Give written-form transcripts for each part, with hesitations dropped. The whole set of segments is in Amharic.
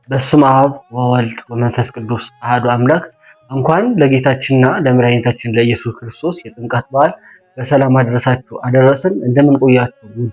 በስመ አብ ወወልድ ወመንፈስ ቅዱስ አሐዱ አምላክ። እንኳን ለጌታችንና ለመድኃኒታችን ለኢየሱስ ክርስቶስ የጥምቀት በዓል በሰላም አደረሳችሁ አደረሰን። እንደምን ቆያችሁ ውድ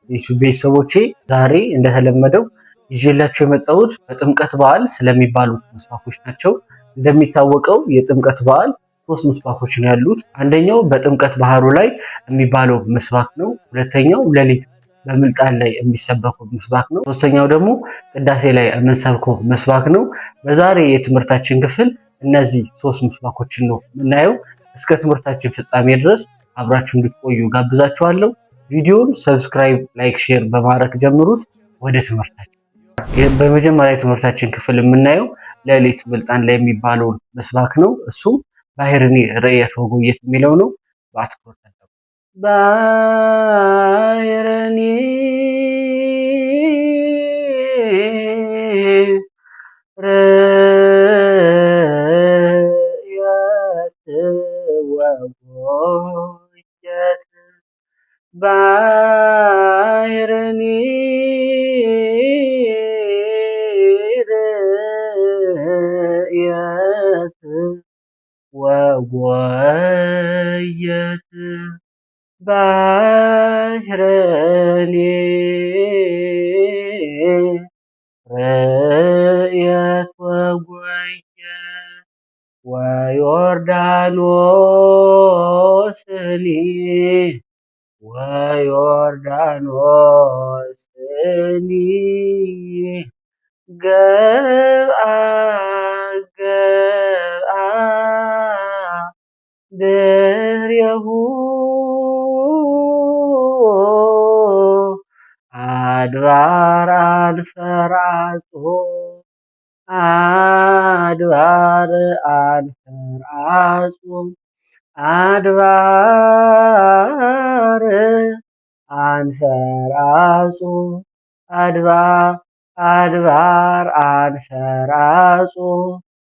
የዩቲዩብ ቤተሰቦቼ? ዛሬ እንደተለመደው ይዤላችሁ የመጣሁት በጥምቀት በዓል ስለሚባሉት ምስባኮች ናቸው። እንደሚታወቀው የጥምቀት በዓል ሶስት ምስባኮች ነው ያሉት። አንደኛው በጥምቀት ባህሩ ላይ የሚባለው ምስባክ ነው። ሁለተኛው ሌሊት በምልጣን ላይ የሚሰበከው ምስባክ ነው። ሶስተኛው ደግሞ ቅዳሴ ላይ የምንሰብከው ምስባክ ነው። በዛሬ የትምህርታችን ክፍል እነዚህ ሶስት ምስባኮችን ነው የምናየው። እስከ ትምህርታችን ፍጻሜ ድረስ አብራችሁ እንድትቆዩ ጋብዛችኋለሁ። ቪዲዮን subscribe፣ like፣ share በማድረግ ጀምሩት። ወደ ትምህርታችን። በመጀመሪያ የትምህርታችን ክፍል የምናየው ሌሊት ምልጣን ላይ የሚባለውን ምስባክ ነው። እሱም ባሕርኒ ርእየት ወጎየት የሚለው ነው። በአትኩሮት ባሕርኒ ርእየት ወጎየት ባሕርኒ ርእየት ወጎየት ባሕርኒ ርእየት ወጎየት ወዮርዳኖስኒ ወዮርዳኖስኒ ገብአ ገብአ ድኅሬሁ አድባር አንፈርዓጾ አድባር አንፈርዓጾ አድባር አንፈርዓጾ አድባር አንፈርዓጾ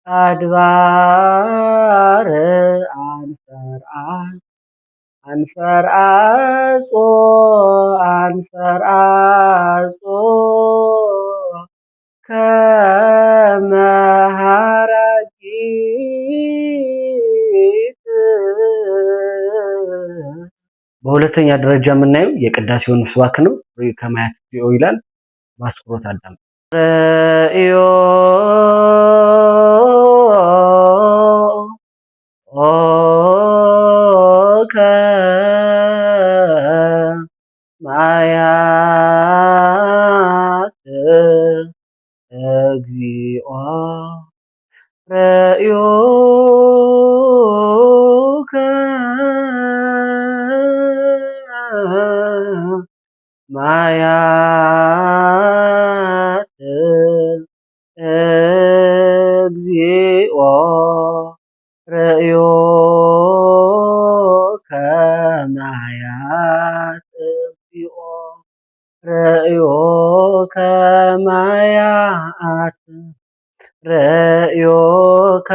አድባር አንፈርዓጾ አንፈርዓጾ ከመ ሐረጊት። በሁለተኛ ደረጃ የምናየው የቅዳሴውን ምስባክ ነው። ርእዩ ከማያት እግዚኦ ይላል። በአትኩሮት አዳምጡ። ርእዮ ከማያት እግዚኦ ርእዮከ ማያት እግዚኦ ርእዮከ ማያት እግዚኦ ርእዮከ ማያት ርእዮከ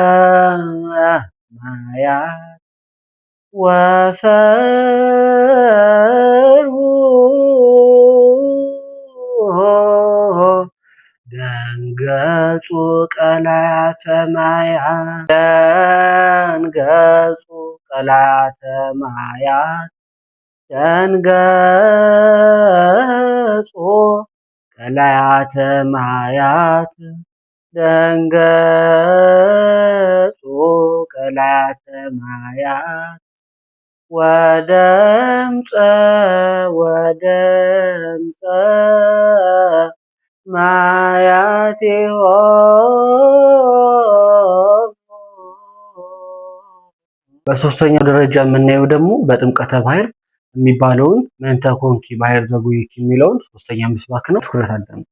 ማያት ወፈርሁ ደንገጹ ቀላያተ ማያት ደንገጹ ቀላያተ ማያት ደንገጹ ቀላያተ ማያት ደንገጹ ቀላያተ ማያት ወደምፀ ወደምፀ ማያቲሆሙ። በሶስተኛው ደረጃ የምናየው ደግሞ በጥምቀተ ባህር የሚባለውን ምንተ ኮንኪ ባህር ዘጉይኪ የሚለውን ሶስተኛ ምስባክ ነው። ትኩረት አዳምጡ።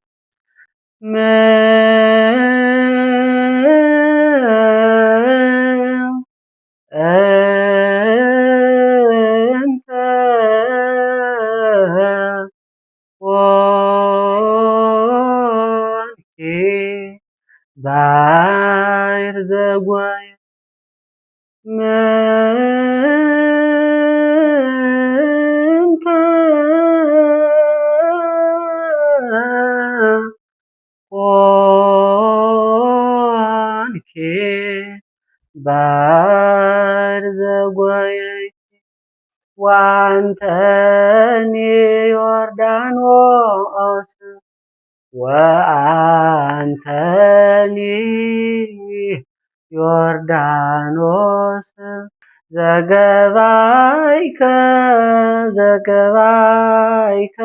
እንተ ኮንኪ ባሕር ዘጓየ ምንተ ኮንኪ ባህር ዘጎየይ ወአንተኒ ዮርዳኖስ ወአንተኒ ዮርዳኖስ ዘገባይከ ዘገባይከ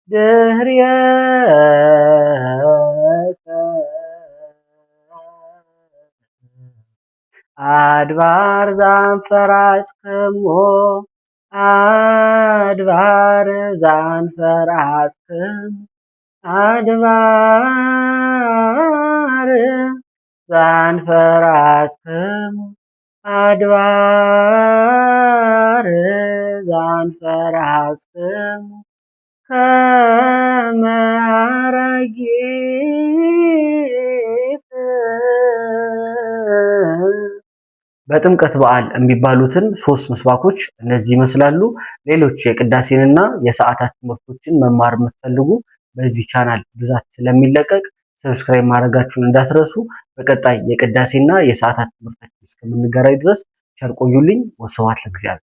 ድህርየከ አድባር ዛንፈራጽክሞ አድባር ዛንፈራጽክም አድባር ዛንፈራጽክሙ አድባር ዛንፈራጽክሙ ከመ አረጊት። በጥምቀት በዓል የሚባሉትን ሶስት ምስባኮች እነዚህ ይመስላሉ። ሌሎች የቅዳሴንና የሰዓታት ትምህርቶችን መማር የምትፈልጉ በዚህ ቻናል ብዛት ስለሚለቀቅ subscribe ማድረጋችሁን እንዳትረሱ። በቀጣይ የቅዳሴና የሰዓታት ትምህርታችን እስከምንገናኝ ድረስ ቸር ቆዩልኝ። ወስብሐት ለእግዚአብሔር።